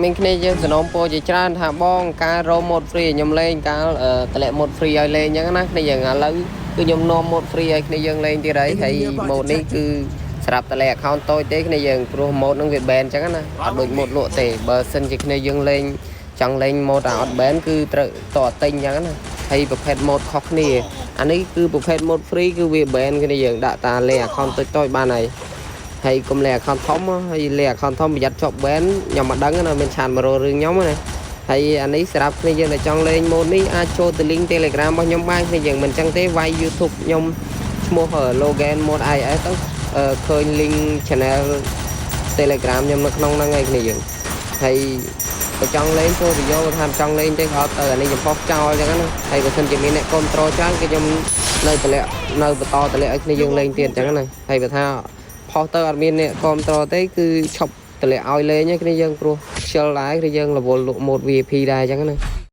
មានគ្នាយើងសំណូមពរជាច្រើនថាបងការរក mode free ឲ្យខ្ញុំលេងកាលតម្លាក់ mode free ឲ្យលេងអញ្ចឹងណាគ្នាយើងឥឡូវគឺខ្ញុំនាំ mode free ឲ្យគ្នាយើងលេងទៀតហើយហើយ mode នេះគឺសម្រាប់តម្លាក់ account តូចទេគ្នាយើងព្រោះ mode ហ្នឹងវា ban អញ្ចឹងណាអត់ដូច mode លក់ទេបើសិនជាគ្នាយើងលេងចង់លេង mode អាអត់ ban គឺត្រូវតទិញអញ្ចឹងណាហើយប្រភេទ mode ខុសគ្នាអានេះគឺប្រភេទ mode free គឺវា ban គ្នាយើងដាក់តាលេង account តូចៗបានហើយ ហើយកុំលេង account ធំហើយលេង account ធំប្រយ័ត្នជាប់ ban ខ្ញុំមិនដឹងណាមាន chat មករករឿងខ្ញុំណាហើយអានេះសម្រាប់គ្នាយើងដែលចង់លេង mode នេះអាចចូលទៅ link Telegram របស់ខ្ញុំបានគ្នាយើងមិនចឹងទេវាយ YouTube ខ្ញុំឈ្មោះ Logan mode IS ទៅឃើញ link channel Telegram ខ្ញុំនៅក្នុងហ្នឹងឯងគ្នាយើងហើយបើចង់លេងចូលទៅយកថាចង់លេងទេក៏អត់ទៅអានេះខ្ញុំផុសចោលចឹងណាហើយបើសិនជាមានអ្នកគ្រប់ត្រូលច្រើនគឺខ្ញុំនៅតម្លាក់នៅបន្តតម្លាក់ឲ្យគ្នាយើងលេងទៀតចឹងណាហើយបើថាផុសទៅអត់មានអ្នកគ្រប់ត្រូលទេគឺឈប់តម្លាក់ឲ្យលេងឯគ្នាយើងព្រោះខ្ជិលដែរគឺយើងរវល់លក់ mode VIP ដែរចឹងណា។